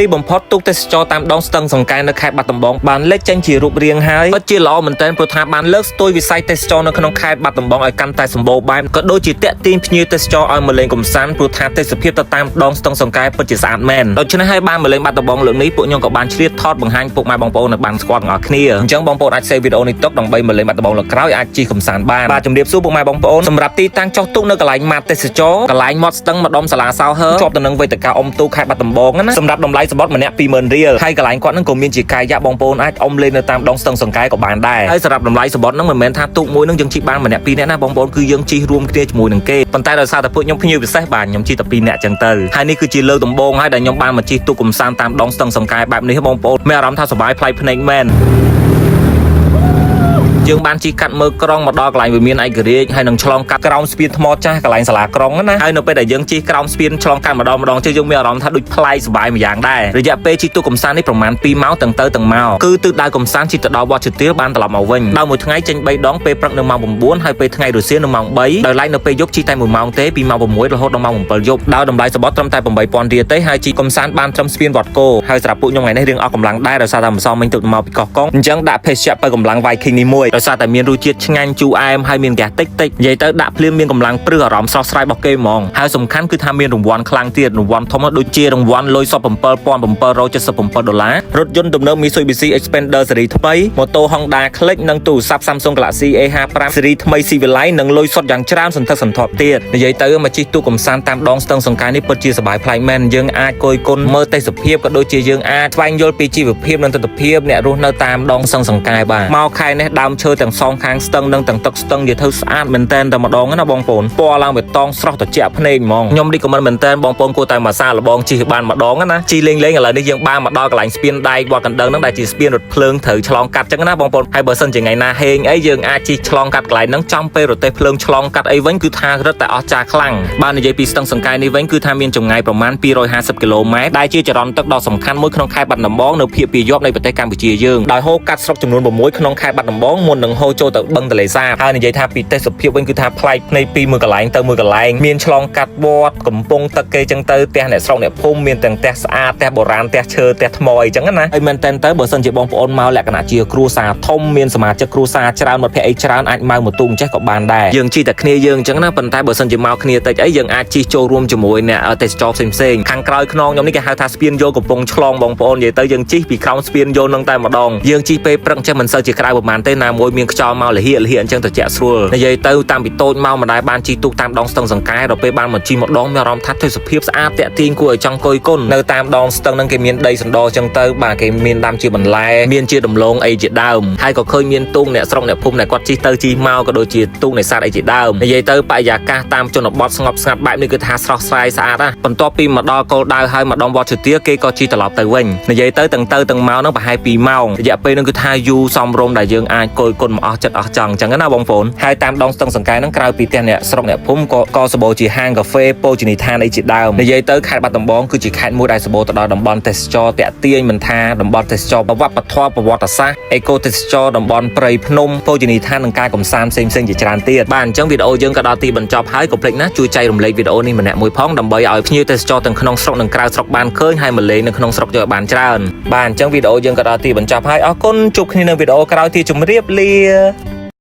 ទីបំផុតទូកទេសចរតាមដងស្ទឹងសង្កែនៅខេត្តបាត់ដំបងបានលេចចេញជារូបរាងហើយពិតជាល្អមែនទែនព្រោះថាបានលើកស្ទួយវិស័យទេសចរនៅក្នុងខេត្តបាត់ដំបងឲ្យកាន់តែសម្បូរបែបក៏ដូចជាទាក់ទាញភ្ញៀវទេសចរឲ្យមកលេងកម្សាន្តព្រោះថាទេសភាពទៅតាមដងស្ទឹងសង្កែពិតជាស្អាតមែនដូច្នេះហើយបានមកលេងបាត់ដំបងលើកនេះពួកខ្ញុំក៏បានឆ្លៀតថតបង្ហាញពុកម៉ែបងប្អូនឲ្យបានស្គាល់ទាំងអស់គ្នាអញ្ចឹងបងប្អូនអាច save វីដេអូនេះទុកដើម្បីមកលេងបាត់ដំបងលើកក្រោយអាចជិះកម្សាន្តបានបាទជំរាបសួរពុកម៉ែបងប្អូនសម្រាប់ទីតាំងចុះទូកនៅកន្លែងម៉ាត់ទេសចរកន្លែងមាត់ស្ទឹងម្ដុំសាលាសោហឺជាប់ទៅនឹងវេទិកាអុំទូកខេត្តបាត់ដំបងណាសម្រាប់តម្លៃសំបុត្រម្នាក់20000រៀលហើយកន្លែងគាត់នឹងក៏មានជាកាយៈបងប្អូនអាចអុំលេងនៅតាមដងស្ទឹងសង្កែក៏បានដែរហើយសម្រាប់តម្លៃសំបុត្រហ្នឹងមិនមែនថាទូកមួយហ្នឹងយើងជិះបានម្នាក់ពីរនាក់ណាបងប្អូនគឺយើងជិះរួមគ្នាជាមួយនឹងគេប៉ុន្តែដោយសារតែពួកខ្ញុំភ្ញៀវពិសេសបាទខ្ញុំជិះតែពីរនាក់ចឹងទៅហើយនេះគឺជាលើកដំបូងហើយដែលខ្ញុំបានមកជិះទូកកម្សាន្តតាមដងស្ទឹងសង្កែបែបនេះបងប្អូនមានអារម្មណ៍ថាសប្បាយប្លែកភ្នែកមែន យើងបានជិះកាត់មើលក្រុងមកដល់កន្លែងវិមានឯករាជ្យហើយនឹងឆ្លងកាត់ក្រោមស្ពានថ្មចាស់កន្លែងសាលាក្រុងណាហើយនៅពេលដែលយើងជិះក្រោមស្ពានឆ្លងកាត់ម្ដងម្ដងជិះយើងមានអារម្មណ៍ថាដូចប្លែកសប្បាយម្យ៉ាងដែររយៈពេលជិះទូកកម្សាន្តនេះប្រហែល2ម៉ោងទាំងទៅទាំងមកគឺទិសដៅកម្សាន្តជិះទៅដល់វត្តឈទាលបានត្រឡប់មកវិញដល់មួយថ្ងៃចេញ3ដងពេលព្រឹកនៅម៉ោង9ហើយពេលថ្ងៃរសៀលនៅម៉ោង3ដោយឡែកនៅពេលយប់ជិះតែ1ម៉ោងទេពីម៉ោង6រហូតដល់ម៉ោង7យប់ដោយតម្លៃសំបុត្រត្រឹមតែ8000រៀលទេហើយជិះកម្សាន្តបានត្រឹមស្ពានវត្តគោហើយសម្រាប់ពួកខ្ញុំថ្ងៃនេះរៀងអស់កម្លាំងដែរដោយសារតែម្សិលមិញទើបមកពីកោះកុងអញ្ចឹងដាក់ភេសជ្ជៈបើកម្លាំង Viking នេះមួយដោយសារតែមានរសជាតិឆ្ងាញ់ជូរអែមហើយមានហ្គាសតិចតិចនិយាយទៅដាក់ភ្លាមមានកម្លាំងព្រឹសអារម្មណ៍ស្រស់ស្រាយរបស់គេហ្មងហើយសំខាន់គឺថាមានរង្វាន់ខ្លាំងទៀតរង្វាន់ធំដូចជារង្វាន់លុយសុទ្ធ7777ដុល្លាររថយន្តទំនើប Mitsubishi Xpander ស៊េរីថ្មីម៉ូតូ Honda Click និងទូរស័ព្ទ Samsung Galaxy A55 ស៊េរីថ្មី Civilai និងលុយសុទ្ធយ៉ាងច្រើនសន្ធឹកសន្ធាប់ទៀតនិយាយទៅមកជិះទូកកម្សាន្តតាមដងស្ទឹងសង្កែនេះពិតជាសប្បាយប្លែកមែនយើងអាចគយគន់មើលទេសភាពក៏ដូចជាយើងអាចស្វែងយល់ពីជីវភាពនិងទិដ្ឋភាពអ្នករស់នៅតាមដងស្ទឹងសង្កែបាទមកខែនេះដើមឈើទាំងសងខាងស្ទឹងនិងទាំងទឹកស្ទឹងនិយាយទៅស្អាតមែនតែនតែម្ដងណាបងប្អូនពណ៌ឡើងបេតងស្រស់ត្រជាក់ភ្នែកហ្មងខ្ញុំrecommend មែនតែនបងប្អូនគួរតែមកសាកល្បងជិះបានម្ដងណាជិះលេងលេងឥឡូវនេះយើងបានមកដល់កន្លែងស្ពានដែកវត្តកណ្ដឹងហ្នឹងដែលជាស្ពានរថភ្លើងត្រូវឆ្លងកាត់ចឹងណាបងប្អូនហើយបើសិនជាថ្ងៃណាហេងអីយើងអាចជិះឆ្លងកាត់កន្លែងហ្នឹងចំពេលរទេះភ្លើងឆ្លងកាត់អីវិញគឺថារឹតតែអស្ចារ្យខ្លាំងបាននិយាយពីស្ទឹងសង្កែនេះវិញគឺថាមានចម្ងាយប្រមាណ250គីឡូម៉ែត្រដែលជាចរន្តទឹកដ៏សំខាន់មួយក្នុងខេត្តបាត់ដំបងនៅភាគពាយ័ព្យនៃប្រទេសកម្ពុជាយើងដោយហូរកាត់ស្រុកចំនួន6ក្នុងខេត្តបាត់ដំបងមុននឹងហូរចូលទៅបឹងទន្លេសាបហើយនិយាយថាពីទេសភាពវិញគឺថាប្លែកភ្នែកពីមួយកន្លែងទៅមួយកន្លែងមានឆ្លងកាត់វត្តកំពង់ទឹកគេចឹងទៅផ្ទះអ្នកស្រុកអ្នកភូមិមានទាំងផ្ទះស្អាតផ្ទះបុរាណផ្ទះឈើផ្ទះថ្មអីចឹងណាហើយមែនតើទៅបើសិនជាបងប្អូនមកលក្ខណៈជាគ្រួសារធំមានសមាជិកគ្រួសារច្រើនមិត្តភក្តិអីច្រើនអាចមកមួយទូកចេះក៏បានដែរយើងជិះតែគ្នាយើងចឹងណាប៉ុន្តែបើសិនជាមកគ្នាតិចអីយើងអាចជិះចូលរួមជាមួយអ្នកទេសចរផ្សេងផ្សេងខាងក្រោយខ្នងខ្ញុំនេះគេហៅថាស្ពានយោកំពង់ឆ្លងបងប្អូននិយាយទៅយើងជិះពីក្រោមស្ពានយោនឹងតែម្ដងយើងជិះពេលព្រឹកចេះមិនសូវជាក្តៅប្រហែលទេណាមួយមានខ្យល់មកលហៀលហៀអញ្ចឹងត្រជាក់ស្រួលនិយាយទៅតាមពីតូចមកមិនដែលបានជិះទូកតាមដងស្ទឹងសង្កែដល់ពេលបានមកជិះម្ដងមានអារម្មណ៍ថាទេសភាពស្អាតទាក់ទាញគួរឲ្យចង់គយគន់នៅតាមដងស្ទឹងហ្នឹងគេមានដីសណ្ដអញ្ចឹងទៅបាទគេមានដាំជាបន្លែមានជាដំឡូងអីជាដើមហើយក៏ឃើញមានទូកអ្នកស្រុកអ្នកភូមិអ្នកគាត់ជិះទៅជិះមកក៏ដូចជាទូកនេសាទអីជាដើមនិយាយទៅបរិយាកាសតាមជនបទស្ងប់ស្ងាត់បែបនេះគឺថាស្រស់ស្រាយស្អាតណាស់បន្ទាប់ពីមកដល់គោលដៅហើយមកដល់វត្តជទាគេក៏ជិះត្រឡប់ទៅវិញនិយាយទៅទាំងទៅទាំងមកហ្នឹងប្រហែល2ម៉ោងរយៈពេលហ្នឹងគឺថាយូរសមរម្យដែលយើងអាចគយគន់មកអស់ចិត្តអស់ចង់អញ្ចឹងណាបងប្អូនហើយតាមដងស្ទឹងសង្កែហ្នឹងក្រៅពីផ្ទះអ្នកស្រុកអ្នកភូមិក៏ក៏សម្បូរជាហាងកាហ្វេពោជនីយដ្ឋានអីជាដើមនិយាយទៅខេត្តបាត់ដំបងគឺជាខេត្តមួយដែលសម្បូរទៅដោយតំបន់ទេសចរទាក់ទាញមិនថាតំបន់ទេសចរវប្បធម៌ប្រវត្តិសាស្ត្រអេកូទេសចរតំបន់ព្រៃភ្នំពោជនីយដ្ឋាននិងការកំសាន្តផ្សេងៗជាច្រើនទៀតបាទអញ្ចឹងវីដេអូយើងក៏ដល់ទីបញ្ចប់ហើយកុំភ្លេចណាជួយចែករំលែកវីដេអូនេះម្នាក់មួយផងដើម្បីឲ្យភ្ញៀវទេសចរទាំងក្នុងស្រុកនិងក្រៅស្រុកបានឃើញហើយមកលេងនៅក្នុងស្រុកយកឲ្យបានច្រើនបាទអញ្ចឹងវីដេអូយើងក៏ដល់ទីបញ្ចប់ហើយអរគុណជួបគ្នានៅវីដេអូក្រោយទៀតជម្រាបលា។